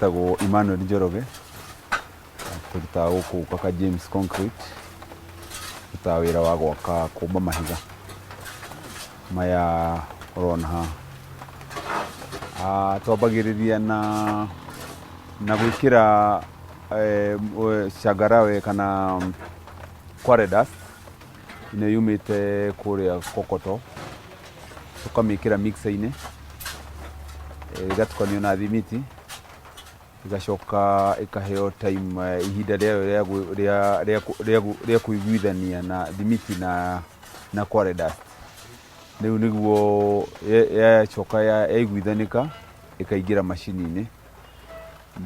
Njĩtagwo Emmanuel Njoroge, tũrutaga gũkũ Kaka James Concrete, tũrutaga wĩra wa gwaka kũmba mahiga maya ũrona haha. Twambagĩrĩria na na gwĩkĩra changarawe kana quarry dust ĩno yumĩte kũrĩa kokoto, tũkamĩkĩra mixer-inĩ, ĩgatukanio na thimiti, ĩgacoka ĩkaheo time, ihinda rĩayo rĩa kũiguithania na thimiti na quarry dust. Rĩu nĩguo yacoka yaiguithanĩka ĩkaingĩra macini-inĩ,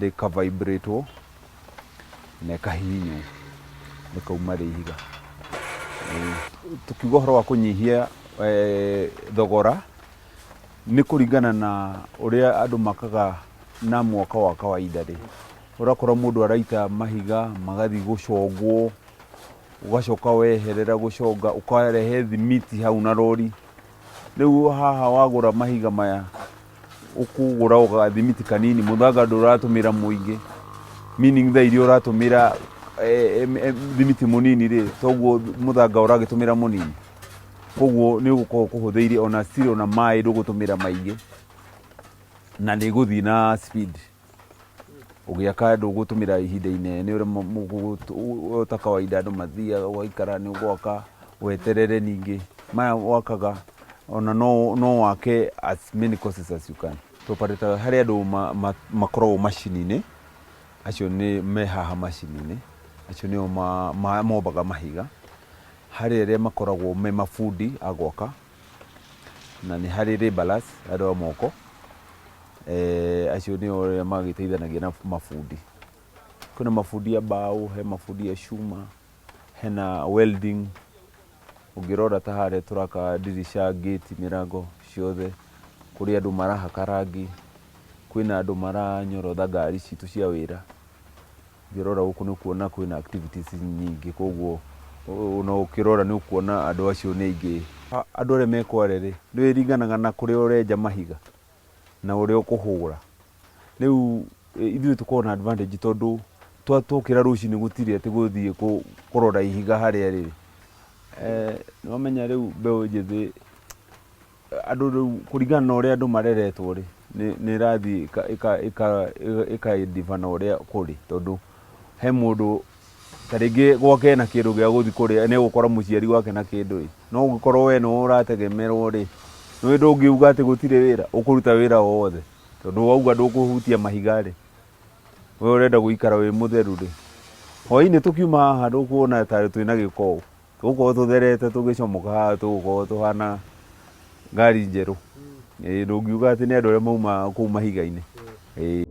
rĩka vibrate wo na ĩkahihinywo rĩkauma rĩ ihiga. Tũkiuga ũhoro wa kũnyihia thogora, nĩ kũringana na ũrĩa andũ makaga na mwaka wa kawaida rĩ, ũrakora mũndũ araita mahiga magathiĩ gũcongwo, ũgacoka weherera gũconga ũkarehe thimiti hau na rori. Rĩu haha wagũra mahiga maya, ũkũgũra o gathimiti kanini, mũthanga ndũratũmĩra mũingĩ, meaning thaa iria ũratũmĩra thimiti mũnini rĩ, toguo mũthanga ũragĩtũmĩra mũnini. Koguo nĩ ũgũkorwo ũkũhũthĩirie ona still ona maĩ ndũgũtũmĩra maingĩ, na nĩ ĩgũthiĩ na speed. Ũgĩaka ndũgũtũmĩra ihinda inene ũrĩa ta kawaida andũ mathiaga ũgaikara nĩ ũgwaka weterere ningĩ. Maya wakaga ona no wake as many courses as you can. Tũ-operate-aga harĩ andũ makoragwo macini-inĩ, acio nĩ me haha macini-inĩ, acio nĩo mombaga mahiga. Harĩ arĩa makoragwo me mabundi a gwaka, na nĩ harĩ labourers, andũ a moko, acio nĩo arĩa magĩteithanagia na mabundi. Kwĩna mabundi a mbaũ, he mabundi a cuma, hena welding, ũngĩrora ta harĩa tũraka ndirica, gate, mĩrango ciothe, kũrĩ andũ marahaka rangi, kwĩna andũ maranyorotha ngari citũ cia wĩra. Ũngĩrora gũkũ nĩ ũkuona kwĩna activities nyingĩ koguo ona ũkĩrora nĩ ũkuona andũ acio nĩ aingĩ. Andũ arĩa me Kwale rĩ, nĩ ĩringanaga na kũrĩa ũrenja mahiga na ũrĩa ũkũhũra. Rĩu ithuĩ tũkoragwo na advantage tondũ twokĩra rũcinĩ gũtirĩ atĩ gũthiĩ kũrora ihiga harĩa rĩrĩ. Nĩ wamenya rĩu mbeũ njĩthĩ andũ rĩu kũringana na ũrĩa andũ mareretwo rĩ, nĩ ĩrathiĩ ĩka differ na ũrĩa kũrĩ tondũ he mũndũ ta rĩngĩ gwake ena kĩndũ gĩa gũthiĩ kũrĩa nĩ egũkora mũciari wake na kĩndũ ĩ, no ũngĩkorwo we nĩwe ũrategemerwo rĩ, nĩũĩ ndũngiuga atĩ gũtirĩ wĩra, ũkũruta wĩra o wothe tondũ wauga ndũkũhutia mahiga rĩ, we ũrenda gũikara wĩ mũtheru rĩ, hwainĩ tũkiuma haha ndũkuona ta twĩna gĩko ũũ, tũgũkorwo tũtherete tũgĩcomoka haha tũgũkorwo tũhana ngari njerũ. Ĩĩ ndũngiuga atĩ nĩ andũ arĩa mauma kũu mahiga-inĩ. Ĩĩ.